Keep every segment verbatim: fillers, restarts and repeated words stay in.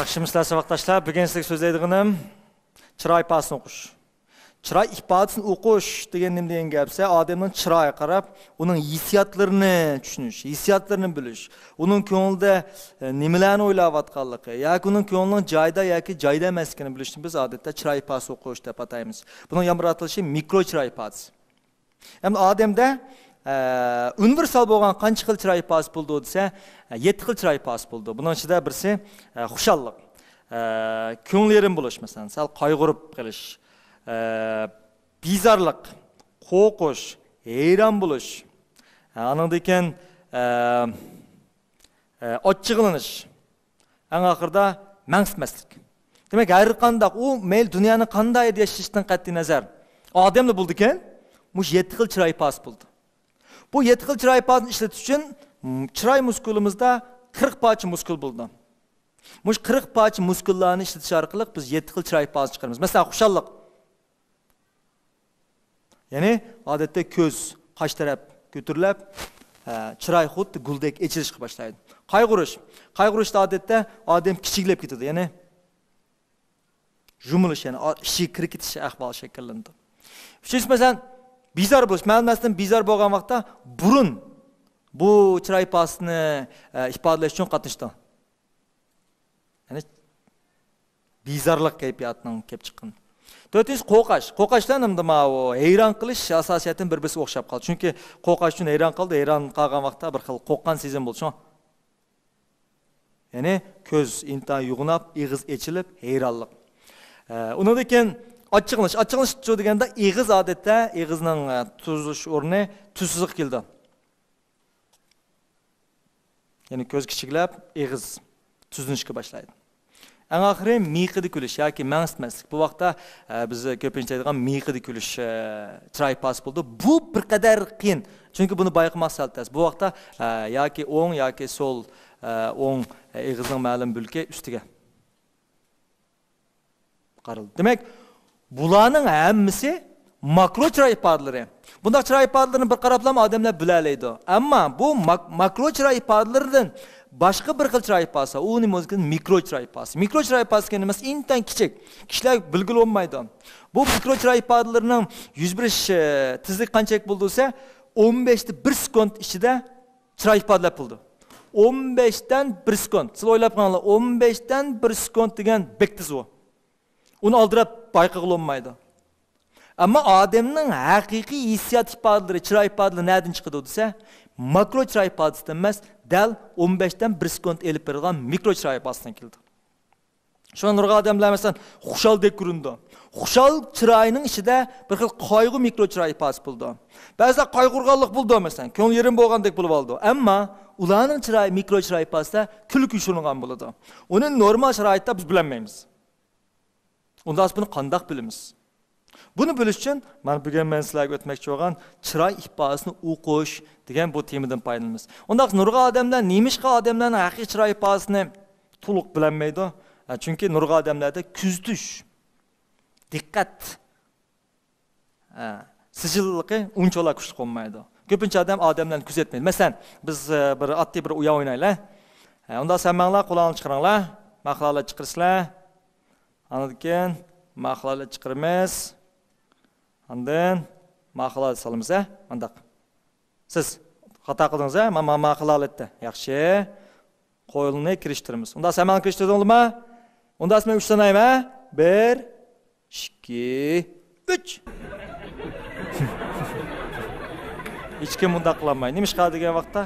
ياخشىمۇسىلەر ساۋاقداشلار؟ بۈگۈن سىزگە سۆزلەيدىغىنىم چىراي ئىپادىسىنى ئوقۇش. چىراي ئىپادىسىنى ئوقۇش دېگەن نېمە دېگەن گەپ دېسە، ئادەمنىڭ چىرايىغا قاراپ، ئۇنىڭ ھېسسىياتلىرىنى چۈشىنىش، ھېسسىياتلىرىنى بىلىش، ئۇنىڭ كۆڭلىدە، ئە، نېمىلەرنى ئويلاۋاتقانلىقى ياكى ئۇنىڭ كۆڭلىنىڭ جايىدا ياكى جايدا ئەمەسلىكىنى بىلىشنى بىز ئادەتتە چىراي ئىپادىسى ئوقۇش دەپ ئاتايمىز. بۇنىڭ يامراتىلىشى مىكرو چىراي ئىپادىسى. ئەمدى ئادەمدە، ئە، ئۇنىۋېرسال بولغان قانچە خىل چىراي ئىپادىسى بولىدۇ دېسە، ئە، يەتتە خىل چىراي ئىپادىسى بولىدۇ. بۇنىڭ ئىچىدە بىرسى، ئە، خۇشاللىق، ئە، كۆڭلى يېرىم بولۇش، مەسىلەن، سەل قايغۇرۇپ قېلىش، ئە، بىزارلىق، قورقۇش، ھەيران بولۇش، ئە، ئانىڭدىن كېيىن، ئە، ئە، ئاچچىقلىنىش، ئەڭ ئاخىرىدا مەڭسىتمەسلىك. دېمەك، ھەر قانداق، ئۇ مەيلى دۇنيانى قانداق ياشىشىدىن قەتئىي نەزەر، ئادەملا بولىدىكەن، مۇشۇ يەتتە خىل چىراي ئىپادىسى بولىدۇ. بۇ يەتتە خىل چىراي ئىپادىسىنى ئىشلىتىش ئۈچۈن، م، چىراي مۇسكۇلىمىزدا قىرىق پارچە مۇسكۇل بولىدۇ. مۇشۇ قىرىق پارچە مۇسكۇللارنى ئىشلىتىش ئارقىلىق بىز يەتتە خىل چىراي ئىپادىسىنى چىقىرىمىز. مەسىلەن، خۇشاللىق. يەنى، ئادەتتە كۆز قاش تەرەپ كۆتۈرۈلۈپ، ئە، چىراي خۇددى گۈلدەك ئېچىلىشقا باشلايدۇ. قايغۇرۇش. قايغۇرۇشتا ئادەتتە ئادەم كىچىكلەپ كېتىدۇ. يەنى، يۇمۇلۇش، يەنى ئا-، ئىچىگە كىرىپ كېتىش ئەھۋالى شەكىللىنىدۇ. ئۈچىنچىسى، مەسىلەن، بىزار بولۇش. مەلۇم نەرسىدىن بىزار بولغان ۋاقىتتا بۇرۇن بۇ چىراي ئىپادىسىنى، ئە، ئىپادىلەش ئۈچۈن قاتنىشىدۇ. يەنى بىزارلىق كەيپىياتىنىڭ كېلىپ چىققىنى. تۆتىنچىسى، قورقاش. قورقاش بىلەن ئەمدى ماۋۇ ھەيران قېلىش ئاساسىيەتتىن بىر-بىرسىگە ئوخشاپ قالدى. چۈنكى قورقاش ئۈچۈن ھەيران قالدى، ھەيران قالغان ۋاقىتتا بىر خىل قورققان سېزىم بولدى. شۇڭا يەنى كۆز ئىنتايىن يوغىناپ، ئېغىز ئېچىلىپ، ھەيرانلىق. ئە، ئۇنىڭدىن كېيىن ئاچچىقلىنىش. ئاچچىقلىنىش دېگەندە ئېغىز ئادەتتە ئېغىزنىڭ، ئە، تۈزۈلۈش ئورنى تۈز سىزىققا كېلىدۇ. يەنى كۆز كىچىكلەپ، ئېغىز تۈزلىنىشكە باشلايدۇ. ئەڭ ئاخىرى مىيىقىدا كۈلۈش ياكى مەڭسىتمەسلىك. بۇ ۋاقىتتا، ئە، بىز كۆپىنچە دەيدىغان مىيىقىدا كۈلۈش، ئە، چىراي ئىپادىسى بولىدۇ. بۇ بىر قەدەر قىيىن. چۈنكى بۇنى بايقىماق سەل تەس. بۇ ۋاقىتتا، ئە، ياكى ئوڭ ياكى سول، ئە، ئوڭ، ئە، ئېغىزنىڭ مەلۇم بۆلىكى ئۈستىگە قارىلىدۇ. دېمەك، بۇلارنىڭ ھەممىسى ماكرو چىراي ئىپادىلىرى. بۇنداق چىراي ئىپادىلىرىنى بىر قاراپلا ئادەملەر بىلەلەيدۇ. ئەمما بۇ ماك-، ماكرو چىراي ئىپادىلىرىدىن باشقا بىر خىل چىراي ئىپادىسى، ئۇ نېمە بولسا مىكرو چىراي ئىپادىسى. مىكرو چىراي ئىپادىسى دېگەن نېمىسى ئىنتايىن كىچىك. كىشىلەر بىلگىلى بولمايدۇ. بۇ مىكرو چىراي ئىپادىلىرىنىڭ يۈز بېرىش، ئە، تېزلىكى قانچىلىك بولىدۇ دېسە، ئون بەشتە بىر سېكۇنت ئىچىدە چىراي ئىپادىلەپ بولىدۇ. ئون بەشتىن بىر سېكۇنت. سىز ئويلاپ قاراڭلار، ئون بەشتىن بىر سېكۇنت دېگەن بەك تېز ئۇ. ئۇنى ئالدىراپ بايقىغىلى بولمايدۇ. ئەمما ئادەمنىڭ ھەقىقىي ھېسسىيات ئىپادىلىرى، چىراي ئىپادىلىرى نەدىن چىقىدۇ دېسە، ماكرو چىراي ئىپادىسىدىن ئەمەس، دەل ئون بەشتىن بىر سېكۇنت ئېلىپ بېرىدىغان مىكرو چىراي ئىپادىسىدىن كېلىدۇ. شۇڭا نۇرغۇن ئادەملەر، مەسىلەن، خۇشالدەك كۆرۈنىدۇ. خۇشال چىراينىڭ ئىچىدە بىر خىل قايغۇ مىكرو چىراي ئىپادىسى بولىدۇ. بەزىلەر قايغۇرغانلىق بولىدۇ، مەسىلەن، كۆڭلى يېرىم بولغاندەك بولۇپ ئالىدۇ. ئەمما ئۇلارنىڭ چىراي، مىكرو چىراي ئىپادىسىدە كۈلكە يوشۇرۇنغان بولىدۇ. ئۇنى نورمال شارائىتتا بىز بىلەلمەيمىز. ئۇنداق بۇنى قانداق بىلىمىز؟ بۇنى بىلىش ئۈچۈن مانا بۈگۈن مەن سىلەرگە ئۆتمەكچى بولغان چىراي ئىپادىسىنى ئوقۇش دېگەن بۇ تېمىدىن پايدىلىنىمىز. ئۇنداق نۇرغۇن ئادەملەر نېمىشقا ئادەملەرنىڭ ھەقىقىي چىراي ئىپادىسىنى تولۇق بىلەلمەيدۇ؟ ھە، چۈنكى نۇرغۇن ئادەملەردە كۆزىتىش، دىققەت، ھە، سىجىللىقى ئۇنچىۋالا كۈچلۈك بولمايدۇ. كۆپىنچە ئادەم ئادەملەرنى كۆزەتمەيدۇ. مەسىلەن، بىز، ئە، بىر ئاددىي بىر ئويۇن ئوينايلى. ھە، ئۇنداق سەن ماڭىلار، قولىڭلارنى چىقىرىڭلار. ماقالە چىقىرىسىلەر. ئاندىن كېيىن ماقالە چىقىرىمىز. ئاندىن ماقالە سالىمىز، ھە؟ مانداق. سىز خاتا قىلدىڭىز، ھە؟ ما-، ما-، ماقالە ھالەتتە. ياخشى. قولنى كىرىشتۈرىمىز. ئۇنداق سەن ماڭا كىرىشتۈردۈڭلىما؟ ئۇنداق مەن ئۈچ سانايمەن، ھە؟ بىر، ئىككى، ئۈچ. ھېچكىم مۇنداق قىلالمايدۇ. نېمىشقا دېگەن ۋاقىتتا،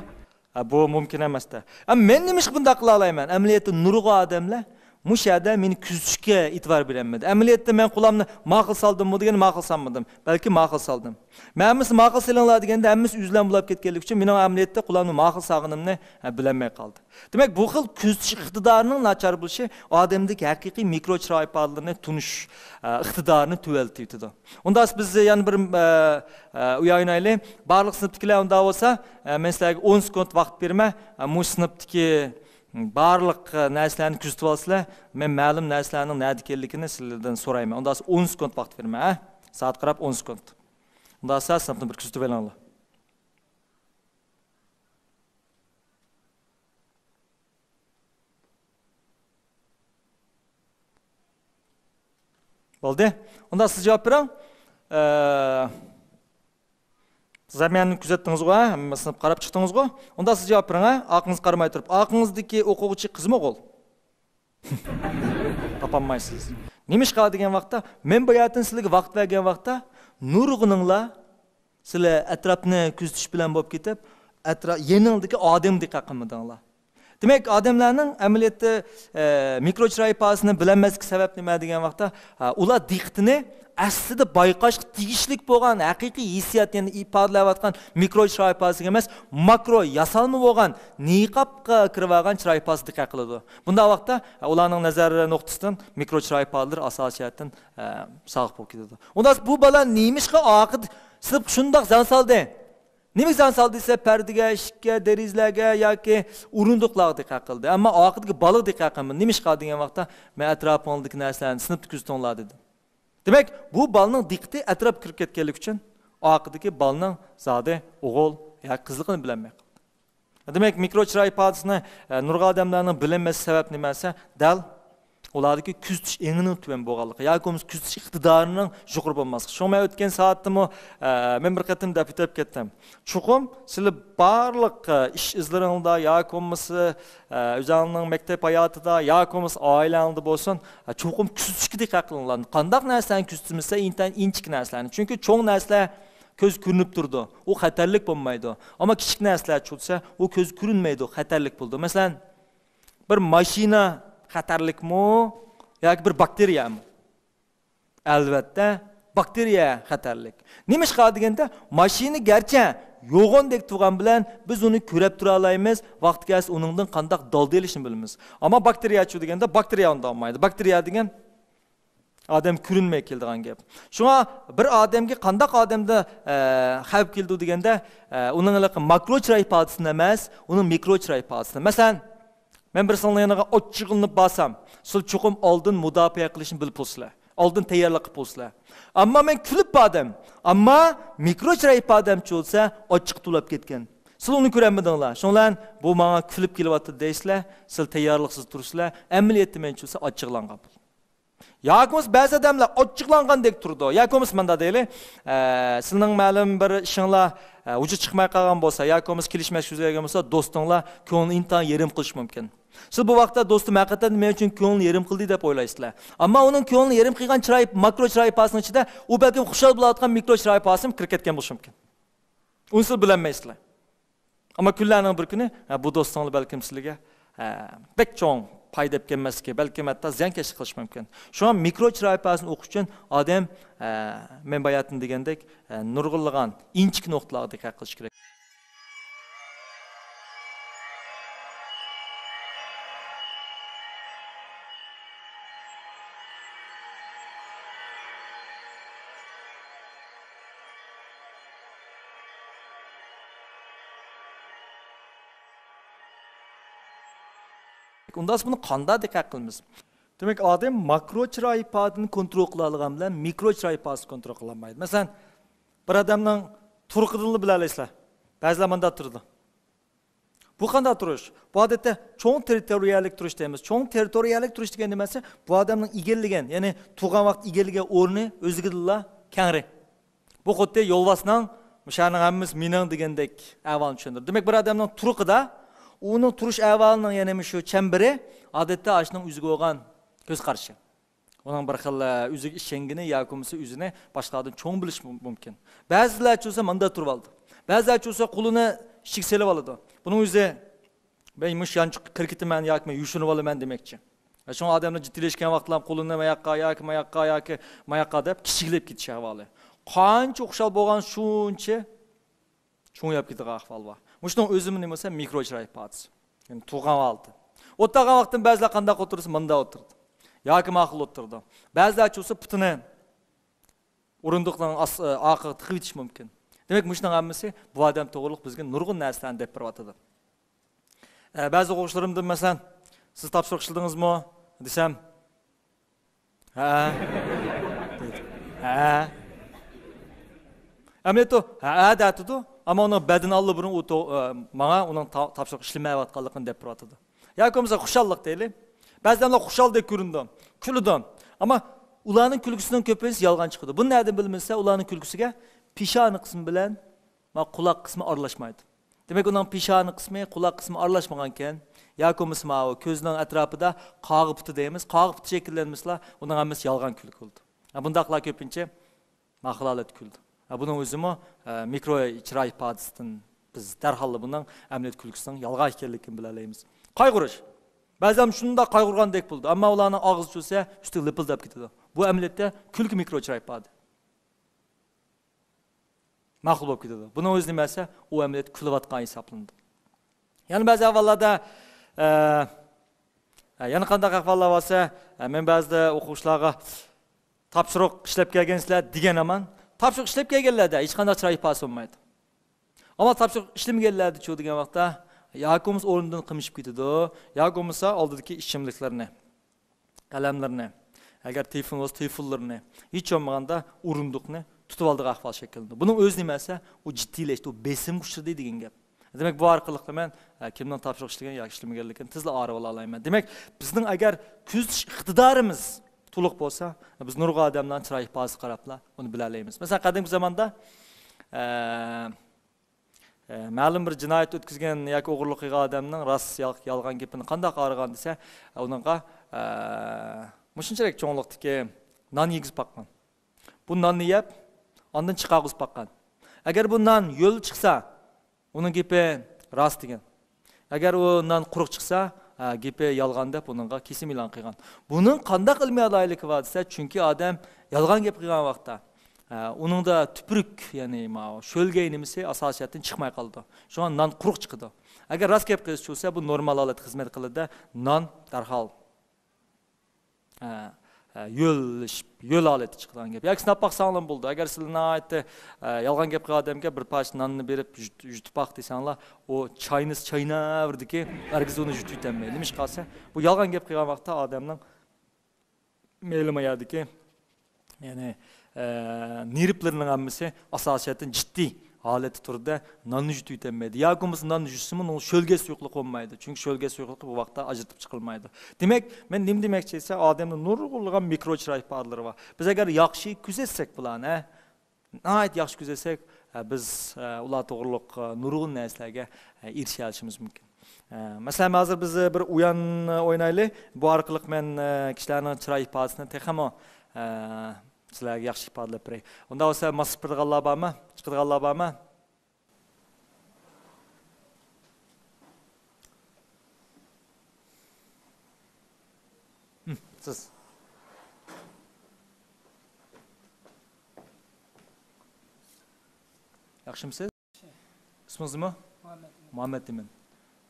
ھە، بۇ مۇمكىن ئەمەس-دە. ئە، مەن نېمىشقا بۇنداق قىلالايمەن؟ ئەمەلىيەتتە نۇرغۇن ئادەملەر مۇشۇ يەردە مېنى كۈزىتىشكە ئېتىبار بېرەلمىدى. ئەمەلىيەتتە مەن قولامنى ماقۇل سالدىممۇ دېگەندە ماقۇل سالمىدىم. بەلكى ماقۇل سالدىم. مەن ھەممىسىنى ماقۇل سېلىڭلار دېگەندە ھەممىسى ئۆزى بىلەن بولاپ كەتكەنلىكى ئۈچۈن مېنىڭ ئەمەلىيەتتە قولامنى ماقۇل سالغىنىمنى، ھە، بىلەلمەي قالدى. دېمەك، بۇ خىل كۆزىتىش ئىقتىدارىنىڭ ناچار بولۇشى ئادەمدىكى ھەقىقىي مىكرو چىراي ئىپادىلىرىنى تونۇش، ئە، ئىقتىدارىنى تۆۋەنلىتىۋېتىدۇ. ئۇنداق بولسا بىز يەنە بىر، ئە، ئە، ئويۇن ئوينايلى. بارلىق سىنىپتىكىلەر ئۇنداق بولسا، ئە، مەن سىلەرگە ئون سېكۇنت ۋاقىت بېرىمەن. ئە، مۇشۇ سىنىپتىكى بارلىق، ئە، نەرسىلەرنى كۆزىتىۋالسىلەر. مەن مەلۇم نەرسىلەرنىڭ نەدە ئىكەنلىكىنى سىلەردىن سورايمەن. ئۇنداق بولسا ئون سېكۇنت ۋاقىت بېرىمەن، ھە؟ سائەتكە قاراپ ئون سېكۇنت. ئۇنداق بولسا سىنىپنى بىر كۆزىتىۋېلىڭلار. بولدى. ئۇنداق سىز جاۋاب بېرىڭ. ئە، زامىيانى كۆزەتتىڭىزغۇ، ھە؟ ھەممە سىنىپ قاراپ چىقتىڭىزغۇ؟ ئۇنداق سىز جاۋاب بېرىڭ، ھە؟ ئارقىڭىزغا قارىماي تۇرۇپ. ئارقىڭىزدىكى ئوقۇغۇچى قىزمۇ ئوغۇل؟ تاپالمايسىز. نېمىشقا دېگەن ۋاقىتتا، مەن باياتىن سىلەرگە ۋاقىت بەرگەن ۋاقىتتا، نۇرغۇنۇڭلار سىلەر ئەتراپنى كۆزىتىش بىلەن بولۇپ كېتىپ، ئەترا-، يېنىڭدىكى ئادەمگە دىققەت قىلمىدىڭلار. دېمەك، ئادەملەرنىڭ ئەمەلىيەتتە، ئە، مىكرو چىراي ئىپادىسىنى بىلەلمەسلىك سەۋەب نېمە دېگەن ۋاقىتتا، ئە، ئۇلار دىققىتىنى ئەسلىدە بايقاشقا تېگىشلىك بولغان ھەقىقىي ھېسسىيات، يەنى ئىپادىلەۋاتقان مىكرو چىراي ئىپادىسىگە ئەمەس، ماكرو ياسالما بولغان نىقابقا كىرىۋالغان چىراي ئىپادىسىگە دىققەت قىلىدۇ. بۇنداق ۋاقىتتا، ئە، ئۇلارنىڭ نەزەر نۇقتىسىدىن مىكرو چىراي ئىپادىلىرى ئاساسىي جەھەتتىن، ئە، ساغلىق بولۇپ كېتىدۇ. ئۇنداق بۇ بالا نېمىشقا ئارقىدا سىنىپقا شۇنداق زەڭ سالدى؟ نېمە زەڭ سالدى دېسە، پەردىگە، ئىشىككە، دېرىزىلەرگە ياكى ئورۇندۇقلارغا دىققەت قىلدى. ئەمما ئارقىدىكى بالىغا دىققەت قىلمىدى. نېمىشقا دېگەن ۋاقىتتا، مەن ئەتراپىڭدىكى نەرسىلەرنى سىنىپتا كۆزىتىڭلار دېدى. دېمەك، بۇ بالىنىڭ دىققىتى ئەتراپقا كىرىپ كەتكەنلىكى ئۈچۈن، ئارقىدىكى بالىنىڭ زادى ئوغۇل ياكى قىزلىقىنى بىلەلمەي قالدى. دېمەك، مىكرو چىراي ئىپادىسىنى، ئە، نۇرغۇن ئادەملەرنىڭ بىلەلمەسلىك سەۋەب نېمە دېسە، دەل ئۇلاردىكى كۆزىتىش ئېڭىنىڭ تۆۋەن بولغانلىقى ياكى بولمىسا كۆزىتىش ئىقتىدارىنىڭ يۇقىرى بولماسلىقى. شۇڭا مەن ئۆتكەن سائەتتىمۇ، ئە، مەن بىر قېتىم دەپ ئۆتۈپ كەتتىم. چوقۇم سىلەر بارلىق، ئە، ئىش ئىزلىرىڭلاردا ياكى بولمىسا، ئە، ئۆزۈڭلارنىڭ مەكتەپ ھاياتىدا ياكى بولمىسا ئائىلەڭلاردا بولسۇن، ئە، چوقۇم كۆزىتىشكە دىققەت قىلىڭلار. قانداق نەرسىلەرنى كۆزىتىمىز دېسە، ئىنتايىن ئىنچىكە نەرسىلەرنى. چۈنكى چوڭ نەرسىلەر كۆز كۆرۈنۈپ تۇرىدۇ. ئۇ خەتەرلىك بولمايدۇ. ئەمما كىچىك نەرسىلەر چۈشسە، ئۇ كۆز كۆرۈنمەيدۇ، خەتەرلىك بولىدۇ. مەسىلەن، بىر ماشىنا خەتەرلىكمۇ ياكى بىر باكتېرىيەمۇ؟ ئەلۋەتتە، باكتېرىيە خەتەرلىك. نېمىشقا دېگەندە، ماشىنا گەرچە يوغاندەك تۇرغان بىلەن، بىز ئۇنى كۆرۈپ تۇرالايمىز، ۋاقتى كەلسە ئۇنىڭدىن قانداق دالدا ئېلىشنى بىلىمىز. ئەمما باكتېرىيەچۇ دېگەندە، باكتېرىيە ئۇنداق بولمايدۇ. باكتېرىيە دېگەن ئادەم كۆرۈنمەي كېلىدىغان گەپ. شۇڭا بىر ئادەمگە قانداق ئادەمدە، ئە، خەۋپ كېلىدۇ دېگەندە، ئە، ئۇنىڭ ھېلىقى ماكرو چىراي ئىپادىسىنى ئەمەس، ئۇنىڭ مىكرو چىراي ئىپادىسىنى. مەسىلەن، مەن بىرسىنىڭ يېنىغا ئاچچىقلىنىپ بارسام، سىلەر چوقۇم ئالدىن مۇداپىئە قىلىشنى بىلىپ بولىسىلەر. ئالدىن تەييارلىق قىلىپ بولىسىلەر. ئەمما مەن كۈلۈپ باردىم. ئەمما مىكرو چىراي ئىپادەمچۇ بولسا، ئاچچىقى توۋلاپ كەتكەن. سىلەر ئۇنى كۆرەلمىدىڭلار. شۇنىڭ بىلەن بۇ ماڭا كۈلۈپ كېلىۋاتىدۇ دەيسىلەر. سىلەر تەييارلىقسىز تۇرىسىلەر. ئەمەلىيەتتە مەنچۇ بولسا ئاچچىقلانغان بولىدۇ. ياكى بولمىسا بەزى ئادەملەر ئاچچىقلانغاندەك تۇرىدۇ. ياكى بولمىسا مۇنداق دەيلى، ئە، سىلىنىڭ مەلۇم بىر ئىشىڭلار، ئە، ۋۇجۇد چىقماي قالغان بولسا، ياكى بولمىسا كېلىشمەسلىك يۈز بەرگەن بولسا، دوستۇڭلار كۆڭلىنى ئىنتايىن يېرىم قىلىشى مۇمكىن. سىز بۇ ۋاقىتتا دوستۇم ھەقىقەتەن مەن ئۈچۈن كۆڭلىنى يېرىم قىلدى دەپ ئويلايسىلەر. ئەمما ئۇنىڭ كۆڭلىنى يېرىم قىلغان چىراي، ماكرو چىراي ئىپادىسىنىڭ ئىچىدە ئۇ بەلكىم خۇشال بولۇۋاتقان مىكرو چىراي ئىپادىسىمۇ كىرىپ كەتكەن بولۇشى مۇمكىن. ئۇنى سىز بىلەلمەيسىلەر. ئەمما كۈنلەرنىڭ بىر كۈنى، ھە، بۇ دوستۇڭلار بەلكىم سىلىگە، ھە، بەك چوڭ پايدا ئەپ كەلمەسلىكى، بەلكىم ھەتتا زىيانكەشلىك قىلىشى مۇمكىن. شۇڭا مىكرو چىراي ئىپادىسىنى ئوقۇش ئۈچۈن ئادەم، ھە، مەن باياتىن دېگەندەك، ھە، نۇرغۇنلىغان ئىنچىكە نۇقتىلارغا دىققەت قىلىشى كېرەك. ئۇنداق بۇنى قانداق دىققەت قىلىمىز؟ دېمەك، ئادەم ماكرو چىراي ئىپادىنى كونترول قىلالىغان بىلەن مىكرو چىراي ئىپادىسىنى كونترول قىلالمايدۇ. مەسىلەن، بىر ئادەمنىڭ تۇرقىدىنلا بىلەلەيسىلەر. بەزىلەر مۇنداق تۇرىدۇ. بۇ قانداق تۇرۇش؟ بۇ ئادەتتە چوڭ تېررىتورىيەلىك تۇرۇش دەيمىز. چوڭ تېررىتورىيەلىك تۇرۇش دېگەن نېمە دېسە، بۇ ئادەمنىڭ ئىگىلىگەن، يەنى تۇرغان ۋاقىت ئىگىلىگەن ئورنى ئۆزىگىدىنلا كەڭرى. بۇ خۇددى يولۋاسنىڭ، مۇشۇ يەرنىڭ ھەممىسى مېنىڭ دېگەندەك ئەھۋالنى چۈشەندۈرىدۇ. دېمەك، بىر ئادەمنىڭ تۇرقىدا ئۇنىڭ تۇرۇش ئەھۋالىنىڭ يەنە مۇشۇ چەمبىرى، ئادەتتە ئاشۇنىڭ ئۆزىگە بولغان كۆز قارىشى. ئۇنىڭ بىر خىل، ئە، ئۆزىگە ئىشەنگىنى ياكى بولمىسا ئۆزىنى باشقىلاردىن چوڭ بىلىشى مۇ-، مۇمكىن. بەزىلەرچە بولسا مۇنداق تۇرۇۋالىدۇ. بەزىلەرچە بولسا قولىنى ئىچىگە سېلىۋالىدۇ. بۇنىڭ ئۆزى، مەن مۇشۇ يانچۇققا كىركىتىمەن ياكى مەن يوشۇنۇۋالىمەن دېمەكچى. شۇڭا ئادەملەر جىددىيلەشكەن ۋاقىتلار قولىنى ماياققا ياكى ماياققا ياكى ماياققا دەپ كىچىكلەپ كېتىش ئەھۋالى. قانچە ئوخشار بولغان شۇنچە چوڭىيىپ كېتىدىغان ئەھۋال بار. مۇشۇنىڭ ئۆزىمۇ نېمە بولسا مىكرو چىراي ئىپادىسى. يەنى تۇرغان ھالىتى. ئولتۇرغان ۋاقتىدا بەزىلەر قانداق ئولتۇرسا مۇنداق ئولتۇرىدۇ. ياكى ماقۇل ئولتۇرىدۇ. بەزىلەرچە بولسا پۇتىنى ئورۇندۇقنىڭ ئاس-، ئارقىغا تىقىۋېتىشى مۇمكىن. دېمەك، مۇشۇنىڭ ھەممىسى بۇ ئادەم توغرۇلۇق بىزگە نۇرغۇن نەرسىلەرنى دەپ بېرىۋاتىدۇ. ئە، بەزى ئوقۇغۇچىلىرىمدىن مەسىلەن، سىز تاپشۇرۇق ئىشلىدىڭىزمۇ دېسەم، ھە. دەيدۇ. ھە. ئەمەلىيەتتە ھە دەتىدۇ، ئەمما ئۇنىڭ بەدىنى ئاللىبۇرۇن ئۇ تو-، ئە، ماڭا ئۇنىڭ تا-، تاپشۇرۇق ئىشلىمەيۋاتقانلىقىنى دەپ بېرىۋاتىدۇ. ياكى بولمىسا خۇشاللىق دەيلى. بەزى ئادەملەر خۇشالدەك كۆرۈنىدۇ، كۈلىدۇ. ئەمما ئۇلارنىڭ كۈلكىسىنىڭ كۆپىنچىسى يالغان چىقىدۇ. بۇنى نەدىن بىلىمىز دېسە، ئۇلارنىڭ كۈلكىسىگە پېشانە قىسمى بىلەن ما قۇلاق قىسمى ئارىلاشمايدۇ. دېمەك، ئۇنىڭ پېشانە قىسمى، قۇلاق قىسمى ئارىلاشمىغانكەن، ياكى بولمىسا ماۋۇ كۆزنىڭ ئەتراپىدا قاغا پۇتى دەيمىز، قاغا پۇتى شەكىللەنمىسىلا، ئۇنىڭ ھەممىسى يالغان كۈلكە بولىدۇ. ھە، بۇنداقلار كۆپىنچە ماقۇل ھالەتتە كۈلىدۇ. ھە، بۇنىڭ ئۆزىمۇ، ئە، مىكرو چىراي ئىپادىسىدىن بىز دەرھاللا بۇنىڭ ئەمەلىيەت كۈلكىسىنىڭ يالغان ئىكەنلىكىنى بىلەلەيمىز. قايغۇرۇش. بەزەن شۇنداق قايغۇرغاندەك بولىدۇ، ئەمما ئۇلارنىڭ ئاغزى چۈشسە، ئۈستىگە لىپىلداپ كېتىدۇ. بۇ ئەمەلىيەتتە كۈلكە مىكرو چىراي ئىپادە. ماقۇل بولۇپ كېتىدۇ. بۇنىڭ ئۆزى نېمە دېسە، ئۇ ئەمەلىيەتتە كۈلۈۋاتقان ھېسابلىنىدۇ. يەنە بەزى ئەھۋاللاردا، ئە، ئە، يەنە قانداق ئەھۋاللار بار دېسە، ئە، مەن بەزىدە ئوقۇغۇچىلارغا، «تاپشۇرۇق ئىشلەپ كەلگەنسىلەر» دېگەن ھامان، تاپشۇرۇق ئىشلەپ كەلگەنلەردە ھېچقانداق چىراي ئىپادىسى بولمايدۇ. ئەمما تاپشۇرۇق ئىشلىمىگەنلەردىچۇ دېگەن ۋاقىتتا، ياكى بولمىسا ئورنىدىن قىمىشىپ كېتىدۇ، ياكى بولمىسا ئالدىدىكى ئىچىملىكلىرىنى، قەلەملىرىنى، ئەگەر تېلېفون بولسا تېلېفونلىرىنى، ھېچ بولمىغاندا ئورۇندۇقنى تۇتۇۋالىدىغان ئەھۋال شەكىللىنىدۇ. بۇنىڭ ئۆزى نېمە دېسە، ئۇ جىددىيلەشتى، ئۇ بېسىمغا ئۇچرىدى دېگەن گەپ. دېمەك، بۇ ئارقىلىقلا مەن، ئە، كىمنىڭ تاپشۇرۇق ئىشلىگەن ياكى ئىشلىمىگەنلىكىنى تېزلا ئايرىۋالالايمەن. دېمەك، بىزنىڭ ئەگەر كۆزىتىش ئىقتىدارىمىز تولۇق بولسا، بىز نۇرغۇن ئادەملەرنىڭ چىراي ئىپادىسىگە قاراپلا ئۇنى بىلەلەيمىز. مەسىلەن، قەدىمكى زاماندا، ئە، ئە، مەلۇم بىر جىنايەت ئۆتكۈزگەن ياكى ئوغرىلىق قىلغان ئادەمنىڭ راست يال-، يالغان گېپىنى قانداق ئايرىغان دېسە، ئۇنىڭغا، ئە، مۇشۇنچىلىك چوڭلۇقتىكى نان يېگۈزۈپ باققان. بۇ ناننى يەپ، ئاندىن چىقارغۇزۇپ باققان. ئەگەر بۇ نان يۆل چىقسا، ئۇنىڭ گېپى راست دېگەن. ئەگەر ئۇ نان قۇرۇق چىقسا، ھە، گېپى يالغان دەپ ئۇنىڭغا كېسىم ئېلان قىلغان. بۇنىڭ قانداق ئىلمىي ئالاھىدىلىكى بار دېسە، چۈنكى ئادەم يالغان گەپ قىلغان ۋاقىتتا، ھە، ئۇنىڭدا تۈپرۈك، يەنى ماۋۇ شۆلگەي نېمىسى ئاساسىي جەھەتتىن چىقماي قالىدۇ. شۇڭا نان قۇرۇق چىقىدۇ. ئەگەر راست گەپ قىلسا چۈشسە، بۇ نورمال ھالەتتە خىزمەت قىلىدۇ، نان دەرھال ھە، ھە، يۆلىشىپ، يۆل ھالەتتە چىقىدىغان گەپ. ياكى سىناپ باقساڭلارمۇ بولىدۇ. ئەگەر سىلەر ناھايىتى، ھە، يالغان گەپ قىلغان ئادەمگە بىر پارچە ناننى بېرىپ يۇت-، يۇتۇپ باق دېسەڭلار، ئۇ چاينىسى چايناۋېرىدىكى، ھەرگىز ئۇنى يۇتۇۋېتەلمەيدۇ. نېمىشقا دېسە، بۇ يالغان گەپ قىلغان ۋاقىتتا ئادەمنىڭ مەيلىمۇ يەردىكى، يەنى، ئە، نېرۋىلىرىنىڭ ھەممىسى ئاساسىي جەھەتتىن جىددىي ھالەتتە تۇرىدۇ، ناننى يۇتۇۋېتەلمەيدۇ. ياكى بولمىسا ناننى يۇتسىمۇ، ئۇنىڭ شۆلگە سۇيۇقلۇقى بولمايدۇ. چۈنكى شۆلگە سۇيۇقلۇقى بۇ ۋاقىتتا ئاجرىتىپ چىقىلمايدۇ. دېمەك، مەن نېمە دېمەكچى دېسە، ئادەمدە نۇرغۇنلىغان مىكرو چىراي ئىپادىلىرى بار. بىز ئەگەر ياخشى كۆزەتسەك بۇلارنى، ناھايىتى ياخشى كۆزەتسەك، بىز ئۇلار توغرۇلۇق نۇرغۇن نەرسىلەرگە ئېرىشەلىشىمىز مۇمكىن. مەسىلەن، ھازىر بىز بىر ئويۇن ئوينايلى. بۇ ئارقىلىق مەن كىشىلەرنىڭ چىراي ئىپادىسىنى تېخىمۇ سىلەرگە ياخشى ئىپادىلەپ بېرەي. ئۇنداق بولسا، ماس سىپىرىدىغانلار بارمۇ؟ چىقىدىغانلار بارمۇ؟ ھىم، سىز. ياخشىمۇسىز؟ ئىسمىڭىز نېمە؟ مۇھەممەت ئىمىن. مۇھەممەت ئىمىن.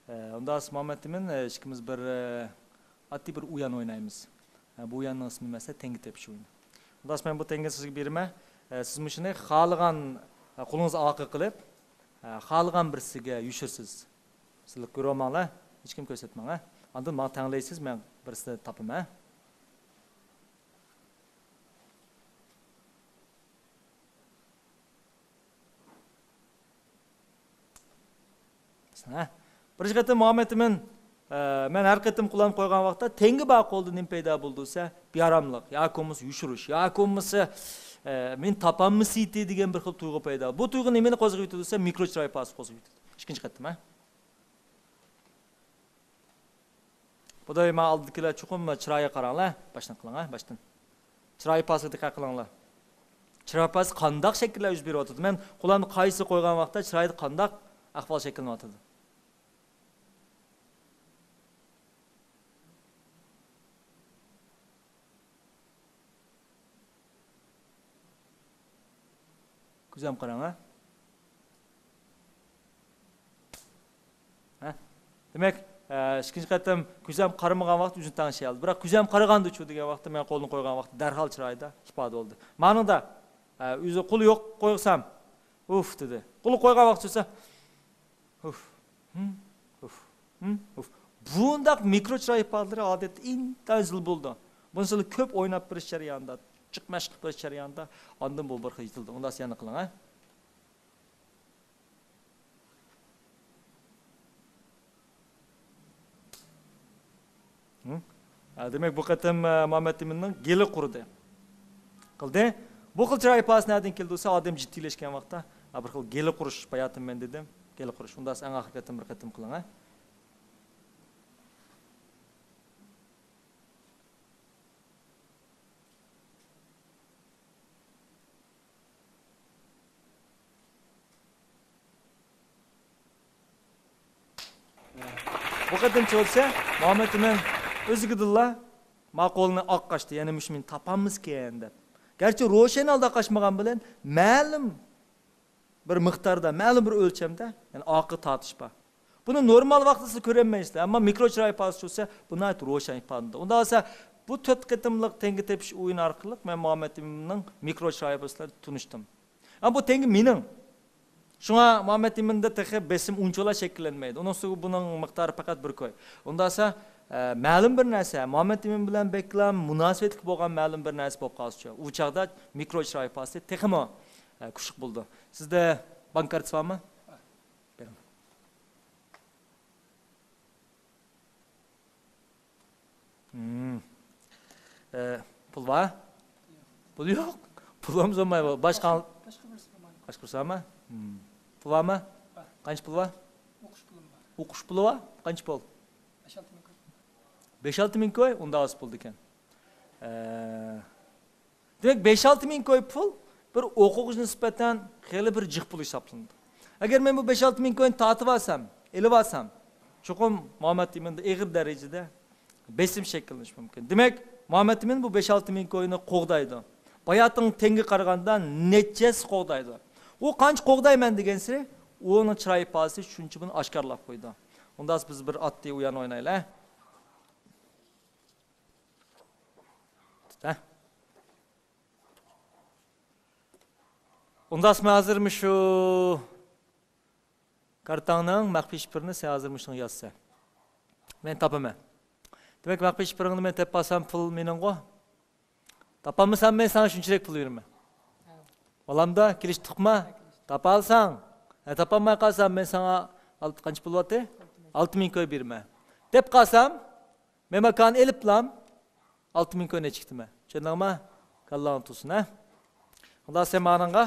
ئە، ئۇنداق، مۇھەممەت ئىمىن، ئە، ئىككىمىز بىر، ئە، ئاددىي بىر ئويۇن ئوينايمىز. ئە، بۇ ئويۇننىڭ ئىسمى مەسىلەن تەڭگە تېپىش ئويۇنى. ئۇنداق، مەن بۇ تەڭگىنى سىزگە بېرىمەن. ئە، سىز مۇشۇنى خالىغان، ئە، قولىڭىزنى ئارقىغا قىلىپ، ئە، خالىغان بىرسىگە يوشۇرىسىز. سىلەر كۆرۈۋالماڭلار، ھېچكىم كۆرسەتمەڭ، ھە. ئاندىن ماڭا تەڭلەيسىز، مەن بىرسىنى تاپىمەن، ھە. ھە؟ بىرىنچى قېتىم مۇھەممەت ئىمىن، ئە، مەن ھەر قېتىم قولۇمنى قويغان ۋاقىتتا تەڭگە بار قولدا نېمە پەيدا بولىدۇ دېسە، بىئاراملىق، ياكى بولمىسا يوشۇرۇش، ياكى بولمىسا، ئە، مېنى تاپالمىسىتى دېگەن بىر خىل تۇيغۇ پەيدا. بۇ تۇيغۇ نېمىنى قوزغىۋېتىدۇ دېسە، مىكرو چىراي ئىپادىسى قوزغىۋېتىدۇ. ئىككىنچى قېتىم، ھە؟ بۇدا مانا ئالدىدىكىلەر چوقۇم چىرايىغا قاراڭلار. باشتىن قىلىڭ، ھە، باشتىن. چىراي ئىپادىسىگە دىققەت قىلىڭلار. چىراي ئىپادىسى قانداق شەكىللەر يۈز بېرىۋاتىدۇ؟ مەن قولۇمنى قايسى قويغان ۋاقىتتا چىرايدا قانداق ئەھۋال شەكىللىنىۋاتىدۇ؟ كۆزەم قاراڭ، ھە؟ ھە؟ دېمەك، ئە، ئىككىنچى قېتىم كۆزەم قارىمىغان ۋاقىت ئۆزىنى تەڭشىيالىدۇ. بىراق كۆزەم قارىغاندىچۇ دېگەن ۋاقىتتا، مەن قولنى قويغان ۋاقىتتا دەرھال چىرايدا ئىپادە بولدى. مانىڭدا، ئە، ئۆزى قولى يوق قويسام، «ئۇف» دېدى. قولى قويغان ۋاقىت بولسا، «ئۇف، ھىم، ئۇف، ھىم، ئۇف.» بۇنداق مىكرو چىراي ئىپادىلىرى ئادەتتە ئىنتايىن زىل بولىدۇ. بۇنى سىلەر كۆپ ئويناپ بېرىش جەريانىدا، جىق مەشىق قىلىپ بېرىش جەريانىدا ئاندىن بۇ بىر خىل يېتىلىدۇ. ئۇنداق يەنە قىلىڭ، ھە؟ ھە، دېمەك، بۇ قېتىم، ئە، مۇھەممەت ئىمىننىڭ گېلى قۇرۇدى. قىلدى. بۇ خىل چىراي ئىپادىسى نەدىن كېلىدۇ دېسە، ئادەم جىددىيلەشكەن ۋاقىتتا، ھە، بىر خىل گېلى قۇرۇش، باياتىن مەن دېدىم، گېلى قۇرۇش. ئۇنداق ئەڭ ئاخىرقى قېتىم بىر قېتىم قىلىڭ، ھە. بۇ قېتىمچە بولسا، مۇھەممەت ئىمىن ئۆزىگىدىنلا ما قولىنى ئاق قاچتى، يەنە مۇشۇ مېنى تاپالمىسىكەن دەپ. گەرچە روشەن ھالدا قاچمىغان بىلەن، مەلۇم بىر مىقداردا، مەلۇم بىر ئۆلچەمدە، يەنى ئارقىغا تارتىش بار. بۇنى نورمال ۋاقتىدا سىز كۆرەلمەيسىلەر، ئەمما مىكرو چىراي ئىپادىسى چۈشسە، بۇ ناھايىتى روشەن ئىپادىلىنىدۇ. ئۇنداق بولسا، بۇ تۆت قېتىملىق تەڭگە تېپىش ئويۇنى ئارقىلىق مەن مۇھەممەت ئىمىننىڭ مىكرو چىراي ئىپادىسى بىلەن تونۇشتۇم. ئەمما بۇ تەڭگە مېنىڭ. شۇڭا مۇھەممەت ئىمىندا تېخى بېسىم ئۇنچىۋالا شەكىللەنمەيدۇ. ئۇنىڭ ئۈستىگە بۇنىڭ مىقدارى پەقەت بىر كوي. ئۇنداق بولسا، ئە، مەلۇم بىر نەرسە، مۇھەممەت ئىمىن بىلەن بەكلا مۇناسىۋەتلىك بولغان مەلۇم بىر نەرسە بولۇپ قالسىچۇ؟ ئۇ چاغدا مىكرو چىراي ئىپادىسى تېخىمۇ، ئە، كۈچلۈك بولىدۇ. سىزدە بانك كارتىسى بارمۇ؟ بېرىڭ. Hmm. ئە، پۇل بار؟ پۇل يوق. پۇل بولمىسا بولمايدۇ. باشقا، باشقا بىرسى بولمايدۇ. باشقا بىرسى بارمۇ؟ Hmm. پۇل بارمۇ؟ بار. قانچە پۇل بار؟ ئوقۇش پۇلۇم بار. ئوقۇش پۇلى بار؟ قانچە پۇل؟ بەش-ئالتە مىڭ كوي. بەش-ئالتە مىڭ كوي؟ ئۇنداق ئاز پۇل ئىكەن. ئە، دېمەك، بەش-ئالتە مىڭ كوي پۇل بىر ئوقۇغۇچىغا نىسبەتەن خېلى بىر جىق پۇل ھېسابلىنىدۇ. ئەگەر مەن بۇ بەش-ئالتە مىڭ كوينى تارتىۋالسام، ئېلىۋالسام، چوقۇم مۇھەممەت ئىمىندا ئېغىر دەرىجىدە بېسىم شەكىللىنىشى مۇمكىن. دېمەك، مۇھەممەت ئىمىن بۇ بەش-ئالتە مىڭ كوينى قوغدايدۇ. باياتىنقى تەڭگە قارىغاندا نەچچە ھەسسە قوغدايدۇ. ئۇ قانچە قوغدايمەن دېگەنسېرى، ئۇنىڭ چىراي ئىپادىسى شۇنچە بۇنى ئاشكارىلاپ قويىدۇ. ئۇنداق بىز بىر ئاتتى ئۇيان ئوينايلى، ھە؟ تۇت، ھە؟ ئۇنداق مەن ھازىر مۇشۇ كارتاڭنىڭ مەخپىي شىفىرىنى سەن ھازىر مۇشۇنىڭغا يازسەن. مەن تاپىمەن. دېمەك، مەخپىي شىفىرىڭنى مەن تېپىپ ئالسام، پۇل مېنىڭغۇ. تاپالمىسام، مەن ساڭا شۇنچىلىك پۇل بېرىمەن. بولامدا؟ كېلىشتۇقما؟ تاپالساڭ. ھە، تاپالماي قالسام، مەن ساڭا ئالتە، قانچە پۇل بولاتتى؟ ئالتە مىڭ كوي بېرىمەن. دەپ قالسام، مەن ماكانى ئېلىپلام، ئالتە مىڭ كوينى چىقتىمەن. چۈشەندىڭما؟ كاللاڭ تۇرسۇن، ھە؟ خۇدا سەن مانىڭغا،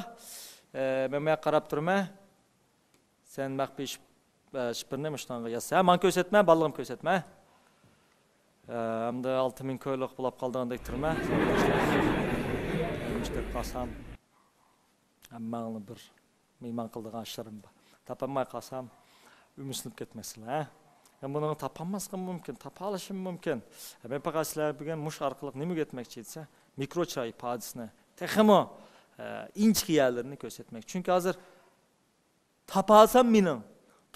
ئە، مەن ماياققا قاراپ تۇرىمەن. سەن مەخپىي شىپ-، ئە، شىپىرنى مۇشۇنىڭغا ياز. ھە، ماڭا كۆرسەتمە، بالىلىرىمغا كۆرسەتمە. ئە، ئەمدى ئالتە مىڭ كويلۇق بولاپ قالىدىغاندەك تۇرىمەن. مۇشۇنداق قالسام، ھەممەڭلار بىر مېھمان قىلىدىغان ئىشلىرىم بار. تاپالماي قالسام، ئۈمىدسىزلىنىپ كەتمەيسىلەر، ھە؟ يا بۇنى تاپالماسلىقىم مۇمكىن، تاپالىشىم مۇمكىن. يا مەن پەقەت سىلەر بۈگۈن مۇشۇ ئارقىلىق نېمە ئۆگەتمەكچى دېسە، مىكرو چىراي ئىپادىسىنى تېخىمۇ، ئە، ئىنچىكە يەرلىرىنى كۆرسەتمەكچى. چۈنكى ھازىر تاپالسام مېنىڭ.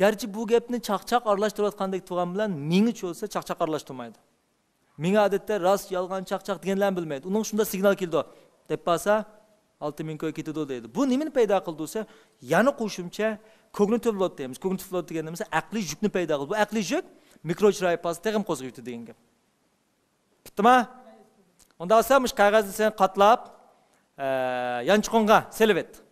گەرچە بۇ گەپنى چاقچاق ئارىلاشتۇرۇۋاتقاندەك تۇرغان بىلەن، مېڭىچە بولسا چاقچاق ئارىلاشتۇرمايدۇ. مېڭە ئادەتتە راست، يالغان، چاقچاق دېگەنلەرنى بىلمەيدۇ. ئۇنىڭ شۇنداق سىگنال كېلىدۇ. دەپ بارسا، ئالتە مىڭ كوي كېتىدۇ دەيدۇ. بۇ نېمىنى پەيدا قىلىدۇ دېسە، يەنە قوشۇمچە كوگنىتىپ لود دەيمىز. كوگنىتىپ لود دېگەن نېمە دېسە، ئەقلىي يۈكنى پەيدا قىلىدۇ. بۇ ئەقلىي يۈك مىكرو چىراي ئىپادىسى تېخىمۇ قوزغىۋېتىدۇ دېگەن گەپ. پۈتتىما؟ ئۇنداق بولسا، مۇشۇ قەغەزنى سەن قاتلاپ، ئە، يانچۇقۇڭغا سېلىۋەت.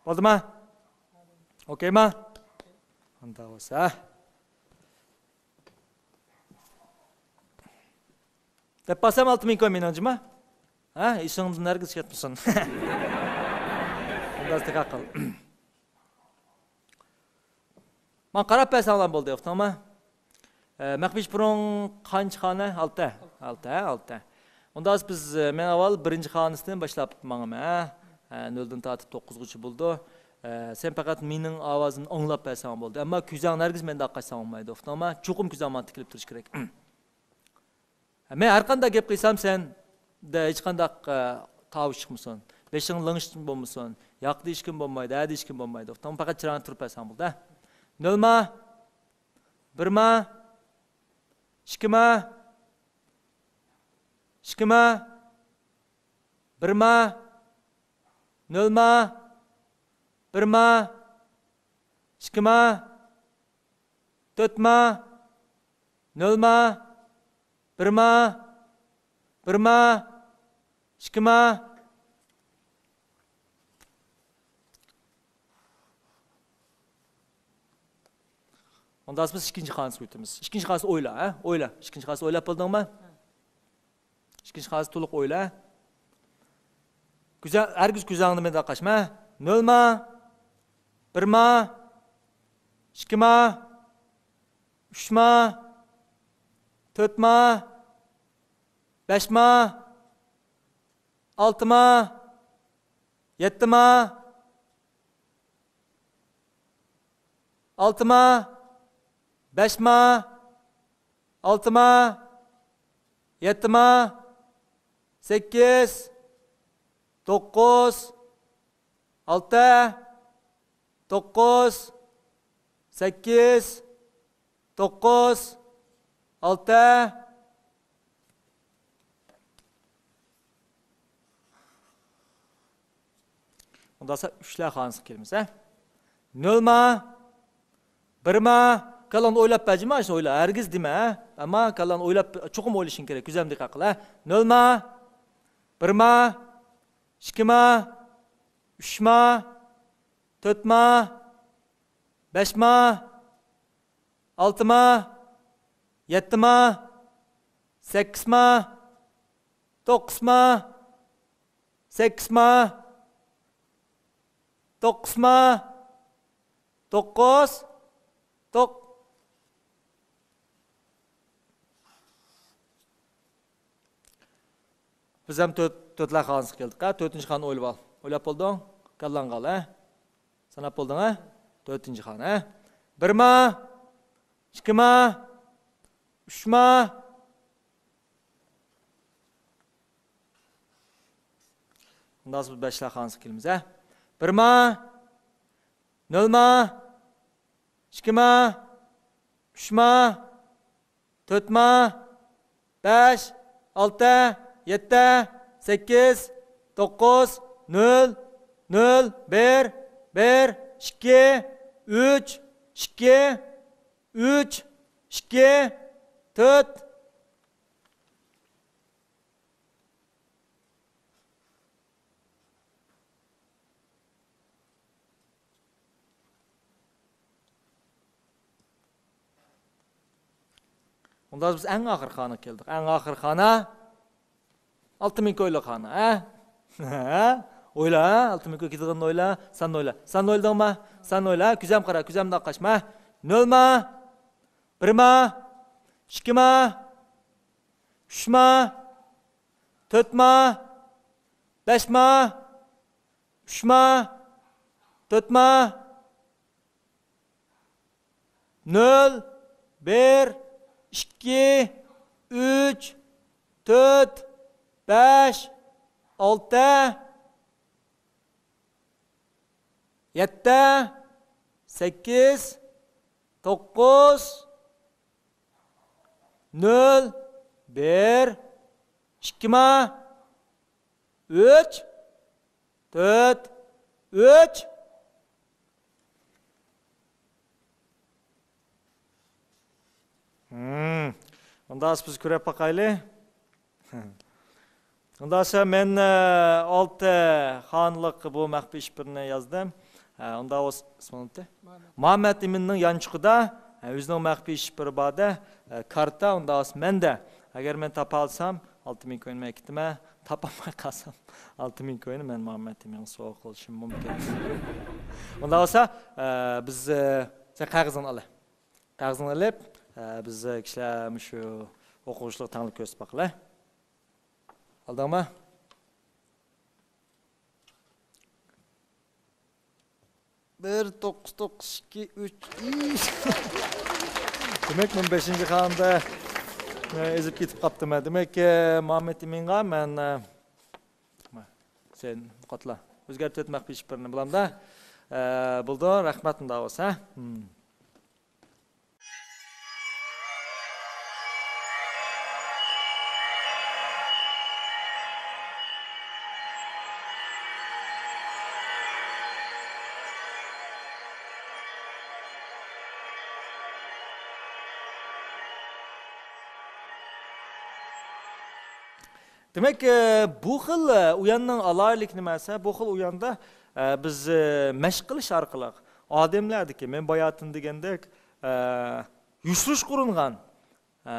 بولدىما؟ ئوكەيما؟ ئۇنداق بولسا. دەپ بارسام ئالتە مىڭ كوي مېنىڭ جۇما. ھە، ئېسىڭدىن ھەرگىز كەتمىسۇن. ئۇنداق تېخى قىل. ماڭا قاراپ بەرسەڭلار بولدى، ئۇقتۇڭما؟ ئە، مەخپىي شىپىرىڭ قانچە خانە؟ ئالتە. ئالتە، ھە، ئالتە. ئۇنداق بىز، ئە، مەن ئاۋۋال بىرىنچى خانىسىدىن باشلاپ ماڭىمەن، ھە؟ ئە، نۆلدىن تارتىپ توققۇزغىچە بولىدۇ. ئە، سەن پەقەت مېنىڭ ئاۋازىمنى ئاڭلاپ بەرسەڭ بولدى. ئەمما كۆزۈڭ ھەرگىز مەندە قاچساڭ بولمايدۇ، ئۇقتۇڭما؟ چوقۇم كۆزۈڭ ماڭا تىكىلىپ تۇرۇشى كېرەك. مەن ھەرقانداق گەپ قىلسام، سەندە ھېچقانداق، ئە، تاۋۇش چىقمىسۇن. بېشىڭ لىڭشىتما بولمىسۇن. ياق دېيىشكىمۇ بولمايدۇ، ھە دېيىشكىمۇ بولمايدۇ. ئۇقتۇڭ، پەقەت چىراڭ تۇرۇپ بەرسەڭ بولدى، ھە. نۆلما، بىرما، ئىككىما، ئىككىما، بىرما، نۆلما، بىرما، ئىككىما، تۆتما، نۆلما، بىرما، بىرما، ئىككىما. ئۇندا بىز ئىككىنچى خانىسىغا ئۆتىمىز. ئىككىنچى خانىسى ئويلا، ھە؟ ئويلا. ئىككىنچى خانىسى ئويلاپ بولدۇڭمۇ؟ ئىككىنچى خانىسى تولۇق ئويلا. كۆزە-، ھەرگىز كۆزۈڭنى مەندە قاچما. نۆل ما، بىر ما، ئىككى ما، ئۈچ ما، تۆت ما، بەش ما، ئالتە ما، يەتتە ما، ئالتە ما، بەش ما، ئالتە ما، يەتتە ما، سەككىز، توققۇز، ئالتە، توققۇز، سەككىز، توققۇز، ئالتە. ئۇنداقسا ئۈچلەر خانىسىغا كېلىمىز، ھە؟ نۆل ما، بىر ما، كاللاڭنى ئويلاپ بەرجىما، شۇ ئويلا، ھەرگىز دېمە، ھە؟ ئەمما كاللاڭنى ئويلاپ، چوقۇم ئويلىشىڭ كېرەك، كۆزەمدە دىققەت قىل، ھە؟ نۆل ما، بىر ما، ئىككى ما، ئۈچ ما، تۆت ما، بەش ما، ئالتە ما، يەتتە ما، سەككىز ما، توققۇز ما، سەككىز ما، توققۇز ما، توققۇز، توق. بىز ھەم تۆت، تۆتلەر خانىسىغا كەلدۇق، ھە؟ تۆتىنچى خانىنى ئويلاپ ئال. ئويلاپ بولدۇڭ؟ كاللاڭغا ئال، ھە؟ ساناپ بولدۇڭ، ھە؟ تۆتىنچى خانا، ھە؟ بىر ما، ئىككى ما، ئۈچ ما. ئۇنداق بىز بەشلەر خانىسىغا كېلىمىز، ھە؟ بىر ما، نۆل ما، ئىككى ما، ئۈچ ما، تۆت ما، بەش، ئالتە، يەتتە، سەككىز، توققۇز، نۆل، نۆل، بىر، بىر، ئىككى، ئۈچ، ئىككى، ئۈچ، ئىككى، تۆت. ئۇندا بىز ئەڭ ئاخىرقى خانىغا كەلدۇق. ئەڭ ئاخىرقى خانا ئالتە مىڭ كويلۇق خانا، ھە؟ ھە؟ ئويلا، ھە؟ ئالتە مىڭ كوي كېتىدىغىنىنى ئويلا، ساننى ئويلا. ساننى ئويلىدىڭما؟ ساننى ئويلا، ھە؟ كۆزۈم قارا، كۆزۈمدىن قاچما. نۆل ما، بىر ما، ئىككى ما، ئۈچ ما، تۆت ما، بەش ما، ئۈچ ما، تۆت ما، نۆل، بىر، ئىككى، ئۈچ، تۆت، بەش، ئالتە، يەتتە، سەككىز، توققۇز، نۆل، بىر، ئىككى ما، ئۈچ، تۆت، ئۈچ. ھىم. ئۇندا بىز كۆرۈپ باقايلى. ئۇنداقسا مەن، ئە، ئالتە خانىلىق بۇ مەخپىي شىفىرنى يازدىم. ئە، ئۇنداق بولسا، ئىسمى نېمە؟ مۇھەممەد. مۇھەممەد ئىمىننىڭ يانچۇقىدا، ئە، ئۆزىنىڭ مەخپىي شىفىرى بار-دە، ئە، كارتا، ئۇنداق بولسا مەندە. ئەگەر مەن تاپالسام، ئالتە مىڭ كوينى مەن كېتىمەن. تاپالماي قالسام، ئالتە مىڭ كوينى مەن مۇھەممەد ئىمىنغا سوۋغا قىلىشىم مۇمكىن. ئۇنداق بولسا، ئە، بىز، ئە، سەن قەغىزىڭنى ئال. قەغىزىڭنى ئېلىپ، ئە، بىز كىشىلەر مۇشۇ ئوقۇغۇچىلارغا تەڭلىك كۆرسىتىپ باقىلى. ئالدىڭمۇ؟ بىر، توققۇز، توققۇز، ئىككى، ئۈچ. دېمەك، مەن بەشىنچى خانىدا، ئە، ئېزىپ كېتىپ قاپتىمەن. دېمەك، ئە، مۇھەممەد ئىمىنغا مەن، ئە، سەن قاتلا. ئۆزگەرتىپ مەخپىي شىفىرنى بولامدا. ئە، بولدى، رەھمەت، ئۇنداق بولسا. ھىم. دېمەك، ئە، بۇ خىل، ئە، ئويۇننىڭ ئالاھىدىلىكى نېمە دېسە، بۇ خىل ئويۇندا، ئە، بىز، ئە، مەشىق قىلىش ئارقىلىق ئادەملەردىكى، مەن باياتىن دېگەندەك، ئە، يوشۇرۇشقا ئۇرۇنغان، ئە،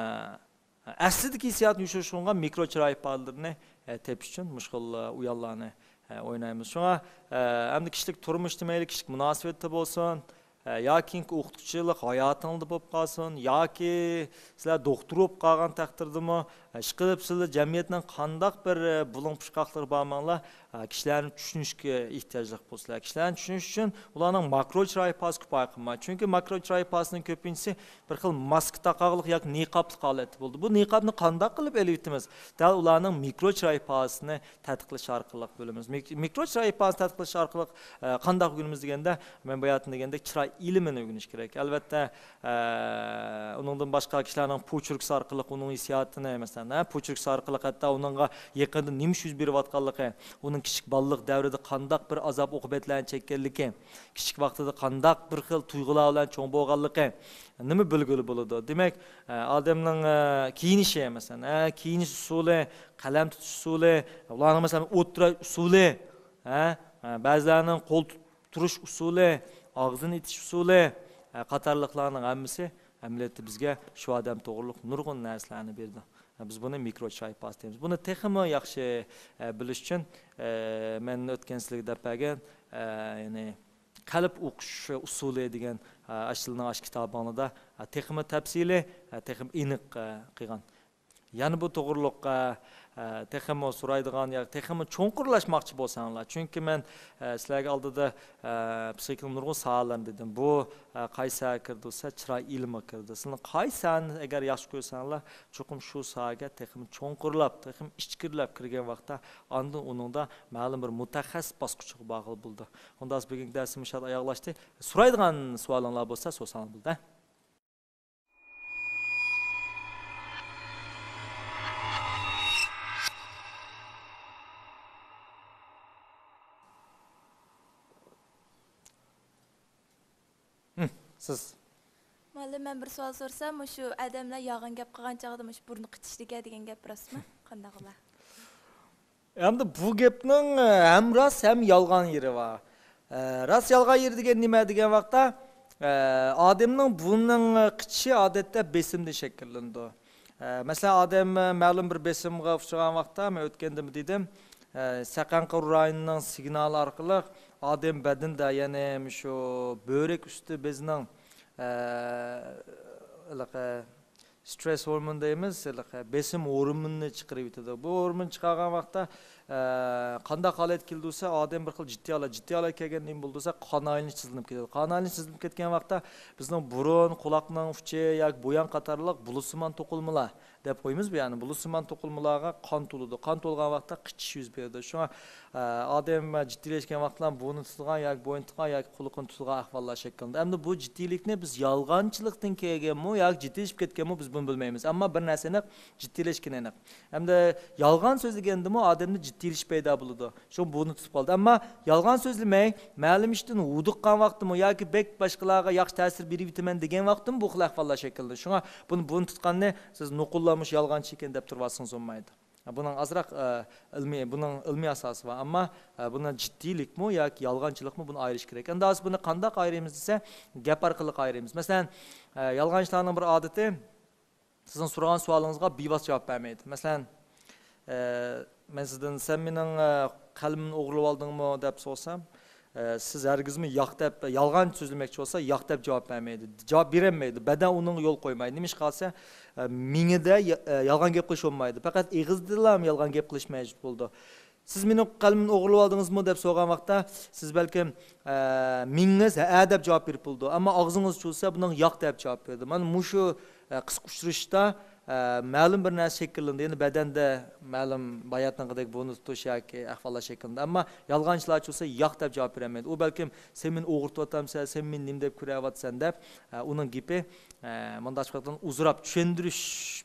ئەسلىدىكى ھېسسىياتنى يوشۇرۇشقا ئۇرۇنغان مىكرو چىراي ئىپادىلىرىنى، ئە، تېپىش ئۈچۈن مۇشۇ خىل، ئە، ئويۇنلارنى، ئە، ئوينايمىز. شۇڭا، ئە، ئەمدى كىشىلىك تۇرمۇشتا مەيلى، كىشىلىك مۇناسىۋەتتە بولسۇن، ئە، ياكى كېيىنكى ئوقۇتقۇچىلىق ھاياتىڭلاردا بولۇپ قالسۇن، ياكى سىلەر دوختۇر بولۇپ قالغان تەقدىردىمۇ، ئە، ئىشقىلىپ سىلەر جەمئىيەتنىڭ قانداق بىر، ئە، بۇلۇڭ پۇچقاقلىرىغا بارماڭلار، ئە، كىشىلەرنى چۈشىنىشكە ئېھتىياجلىق بولىسىلەر. كىشىلەرنى چۈشىنىش ئۈچۈن ئۇلارنىڭ ماكرو چىراي ئىپادىسى كۇپايە قىلمايدۇ. چۈنكى ماكرو چىراي ئىپادىسىنىڭ كۆپىنچىسى بىر خىل ماسكا تاقاغلىق ياكى نىقابلىق ھالەتتە بولىدۇ. بۇ نىقابنى قانداق قىلىپ ئېلىۋېتىمىز؟ دەل ئۇلارنىڭ مىكرو چىراي ئىپادىسىنى تەتقىق قىلىش ئارقىلىق بىلىمىز. مىك-، مىكرو چىراي ئىپادىسىنى تەتقىق قىلىش ئارقىلىق، ئە، قانداق ئۆگىنىمىز دېگەندە، مەن باياتىن دېگەندەك، چىراي ئىلمىنى ئۆگىنىش كېرەك. ئەلۋەتتە، ئە، ئۇنىڭدىن باشقا كىشىلەرنىڭ پوچېركىسى ئارقىلىق ئۇنىڭ ھېسسىياتىنى، مەسىلەن، ھە، پوچېركىسى ئارقىلىق ھەتتا ئۇنىڭغا يېقىندا نېمە ئىش يۈز بېرىۋاتقانلىقى، ئۇنىڭ كىچىك بالىلىق دەۋرىدە قانداق بىر ئازاب-ئوقۇبەتلەرنى چەككەنلىكى، كىچىك ۋاقتىدا قانداق بىر خىل تۇيغۇلار بىلەن چوڭ بولغانلىقى، نېمە بىلگىلى بولىدۇ؟ دېمەك، ئە، ئادەمنىڭ، ئە، كىيىنىشى، مەسىلەن، ھە، كىيىنىش ئۇسۇلى، قەلەم تۇتۇش ئۇسۇلى، ئۇلارنىڭ، مەسىلەن، ئولتۇراش ئۇسۇلى، ھە، ئە، بەزىلەرنىڭ قول تۇت-، تۇرۇش ئۇسۇلى، ئاغزىنى ئېتىش ئۇسۇلى، ئە، قاتارلىقلارنىڭ ھەممىسى ئەمەلىيەتتە بىزگە شۇ ئادەم توغرۇلۇق نۇرغۇن نەرسىلەرنى بېرىدۇ. بىز بۇنى مىكرو چىراي ئىپادىسى دەيمىز. بۇنى تېخىمۇ ياخشى، ئە، بىلىش ئۈچۈن، ئە، مەن ئۆتكەن سىلىگە دەپ بەرگەن، ئە، يەنى قەلب ئوقۇش ئۇسۇلى دېگەن، ئە، ئاشۇ يىلنىڭ ئاشۇ كىتابىڭلاردا، ئە، تېخىمۇ تەپسىلىي، ئە، تېخىمۇ ئېنىق، ئە، قىلغان. يەنە بۇ توغرۇلۇق، ئە، ئە، تېخىمۇ سورايدىغان ياكى تېخىمۇ چوڭقۇرلاشماقچى بولساڭلار، چۈنكى مەن، ئە، سىلەرگە ئالدىدا، ئە، پسىخىكىنىڭ نۇرغۇن ساھەلىرىنى دېدىم. بۇ، ئە، قايسى ساھەگە كىرىدۇ دېسە، چىراي ئىلمىغا كىرىدۇ. سىلەر قايسى ساھەنى ئەگەر ياخشى كۆرسەڭلار، چوقۇم شۇ ساھەگە تېخىمۇ چوڭقۇرلاپ، تېخىمۇ ئىچكىرىلەپ كىرگەن ۋاقىتتا، ئاندىن ئۇنىڭدا مەلۇم بىر مۇتەخەسسىس باسقۇچىغا بارغىلى بولىدۇ. ئۇنداق بولسا بۈگۈنكى دەرسىمىز مۇشۇ يەردە ئاياغلاشتى. سورايدىغان سوئالىڭلار بولسا سورىساڭلار بولىدۇ. ھىم، سىز. مۇئەللىم، مەن بىر سوئال سورىسام، مۇشۇ ئادەملەر يالغان گەپ قىلغان چاغدا مۇشۇ بۇرنى قىچىشىدىكەن دېگەن گەپ راستمۇ؟ قانداق ئۇلار؟ ئەمدى بۇ گەپنىڭ، ئە، ھەم راست، ھەم يالغان يېرى بار. ئە، راست يالغان يېرى دېگەن نېمە دېگەن ۋاقىتتا، ئە، ئادەمنىڭ بۇرنىنىڭ قىچىشى ئادەتتە بېسىمدىن شەكىللىنىدۇ. ئە، مەسىلەن، ئادەم، ئە، مەلۇم بىر بېسىمغا ئۇچرىغان ۋاقىتتا، مەن ئۆتكەندىمۇ دېدىم، ئە، سەقەنقۇر رايونىنىڭ سىگنالى ئارقىلىق ئادەم بەدىنىدە، يەنى مۇشۇ بۆرەك ئۈستى بېزىنىڭ، ئە، ھېلىقى سترېس ھورمون دەيمىز، ھېلىقى بېسىم ھورمونىنى چىقىرىۋېتىدۇ. بۇ ھورمون چىقارغان ۋاقىتتا، ئە، قانداق ھالەت كېلىدۇ دېسە، ئادەم بىر خىل جىددىي ھالەت، جىددىي ھالەت كەلگەندە نېمە بولىدۇ دېسە، قان ئايلىنىش تېزلىنىپ كېتىدۇ. قان ئايلىنىش تېزلىنىپ كەتكەن ۋاقىتتا بىزنىڭ بۇرۇن، قۇلاقنىڭ ئۇچى ياكى بويۇن قاتارلىق بۇلۇتسىمان توقۇلمىلار دەپ قويىمىز بۇ يەرنى. بۇلۇتسىمان توقۇلمىلارغا قان تولىدۇ. قان تولغان ۋاقىتتا قىچىش يۈز بېرىدۇ. شۇڭا، ئە، ئادەم جىددىيلەشكەن ۋاقىتتا بۇرنىنى تۇتىدىغان ياكى بوينىنى تۇتىدىغان ياكى قۇلىقىنى تۇتىدىغان ئەھۋاللار شەكىللىنىدۇ. ئەمدى بۇ جىددىيلىكنى بىز يالغانچىلىقتىن كەلگەنمۇ ياكى جىددىيلىشىپ كەتكەنمۇ، بىز بۇنى بىلمەيمىز. ئەمما بىر نەرسە ئېنىق، جىددىيلەشكىنى ئېنىق. ئەمدى يالغان سۆزلىگەندىمۇ ئادەمدە جىددىيلىشىش پەيدا بولىدۇ. شۇ بۇرنى تۇتۇپ قالدى. ئەمما يالغان سۆزلىمەي، مەلۇم ئىشتىن ھودۇققان ۋاقتىمۇ ياكى بەك باشقىلارغا ياخشى تەسىر بېرىۋېتىمەن دېگەن ۋاقتىمۇ بۇ خىل ئەھۋاللار شەكىللىنىدۇ. شۇڭا بۇنى، بۇرنى تۇتقاننى سىز نوقۇللارمۇ شۇ يالغانچى ئىكەن دەپ تۇرۇۋالسىڭىز بولمايدۇ. بۇنىڭ ئازراق، ئە، ئىلمىي، بۇنىڭ ئىلمىي ئاساسى بار، ئەمما، ئە، بۇنىڭ جىددىيلىكمۇ ياكى يالغانچىلىقمۇ، بۇنى ئايرىش كېرەك. ئەمدى ھازىر بۇنى قانداق ئايرىيمىز دېسە، گەپ ئارقىلىق ئايرىيمىز. مەسىلەن، ئە، يالغانچىلارنىڭ بىر ئادىتى، سىزنىڭ سورىغان سوئالىڭىزغا بىۋاسىتە جاۋاب بەرمەيدۇ. مەسىلەن، ئە، مەن سىزدىن، «سەن مېنىڭ، ئە، قەلىمىمنى ئوغرىلىۋالدىڭمۇ؟» دەپ سورىسام، ئە، سىز ھەرگىزمۇ ياق دەپ، يالغان سۆزلىمەكچى بولسا، ياق دەپ جاۋاب بەرمەيدۇ. جاۋاب بېرەلمەيدۇ. بەدەن ئۇنىڭغا يول قويمايدۇ. نېمىشقا دېسە، ئە، مېڭىدە يا-، ئە، يالغان گەپ قىلىش بولمايدۇ. پەقەت ئېغىزدىلا يالغان گەپ قىلىش مەۋجۇت بولىدۇ. «سىز مېنىڭ قەلىمىمنى ئوغرىلىۋالدىڭىزمۇ؟» دەپ سورىغان ۋاقىتتا، سىز بەلكىم، ئە، مېڭىڭىز «ھەئە» دەپ جاۋاب بېرىپ بولىدۇ. ئەمما ئاغزىڭىز چۈشۈرسە، بۇنىڭغا «ياق» دەپ جاۋاب بېرىدۇ. مانا مۇشۇ، ئە، قىسقا ئۇچرىشىشتا، ئە، مەلۇم بىر نەرسە شەكىللىنىدۇ. يەنى بەدەندە مەلۇم باياتىنقىدەك بۇرنى تۇتۇش ياكى ئەھۋاللار شەكىللىنىدۇ. ئەمما يالغانچىلار چۈشۈرسە، «ياق» دەپ جاۋاب بېرەلمەيدۇ. ئۇ بەلكىم «سەن مېنى ئوغرىتىۋاتامسەن، سەن مېنى نېمە دەپ كۆرۈۋاتىسەن؟» دەپ، ئە، ئۇنىڭ گېپى، ئە، مۇنداقچە ئېيتقاندا ئۇزىراپ چۈشەندۈرۈش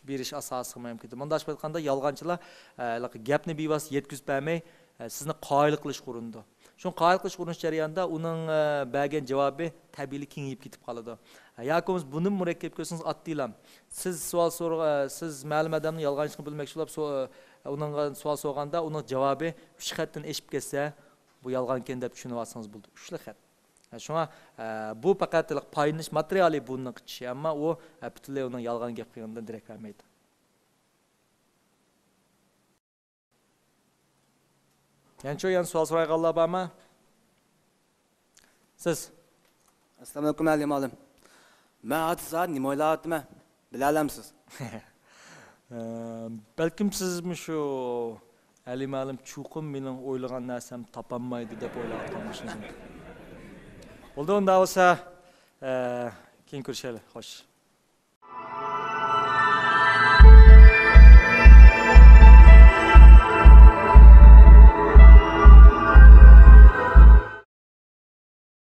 بېرىش ئاساسىغا مەنىپ كېتىدۇ. مۇنداقچە ئېيتقاندا يالغانچىلار، ئە، ھېلىقى گەپنى بىۋاسىتە يەتكۈزۈپ بەرمەي، ئە، سىزنى قايىل قىلىشقا ئۇرۇنىدۇ. شۇڭا قايىل قىلىشقا ئۇرۇنۇش جەريانىدا ئۇنىڭ، ئە، بەرگەن جاۋابى تەبىئىيلا كېڭىيىپ كېتىپ قالىدۇ. ئە، ياكى بولمىسا بۇنىمۇ مۇرەككەپ كۆرسىڭىز ئاددىيلا. سىز سوئال سور-، ئە، سىز مەلۇم ئادەمنىڭ يالغانچىلىقىنى بىلمەكچى بولۇپ، سو-، ئە، ئۇنىڭغا سوئال سورىغاندا ئۇنىڭ جاۋابى ئۈچ خەتتىن ئېشىپ كەتسە، بۇ يالغانكەن دەپ چۈشىنىۋالسىڭىز بولىدۇ. ئۈچلا خەت. شۇڭا، ئە، بۇ پەقەت پايدىلىنىش ماتېرىيالى بۇنىڭ ئىچى، ئەمما ئۇ، ئە، پۈتۈنلەي ئۇنىڭ يالغان گەپ قىلغىنىدىن دېرەك بەرمەيدۇ. يەنىچۇ، يەنە سوئال سورايدىغانلار بارمۇ؟ سىز. ئەسسالامۇئەلەيكۇم، ئەلى مۇئەللىم. مەن ھازىر سائەت نېمە ئويلاۋاتىمەن؟ بىلەلەمسىز؟ ئە، بەلكىم سىز مۇشۇ ئەلى مۇئەللىم چوقۇم مېنىڭ ئويلىغان نەرسەمنى تاپالمايدۇ دەپ ئويلاۋاتقان بولۇشىڭىز مۇمكىن. بولدى، ئۇنداق بولسا، ئە، كېيىن كۆرۈشەيلى. خوش.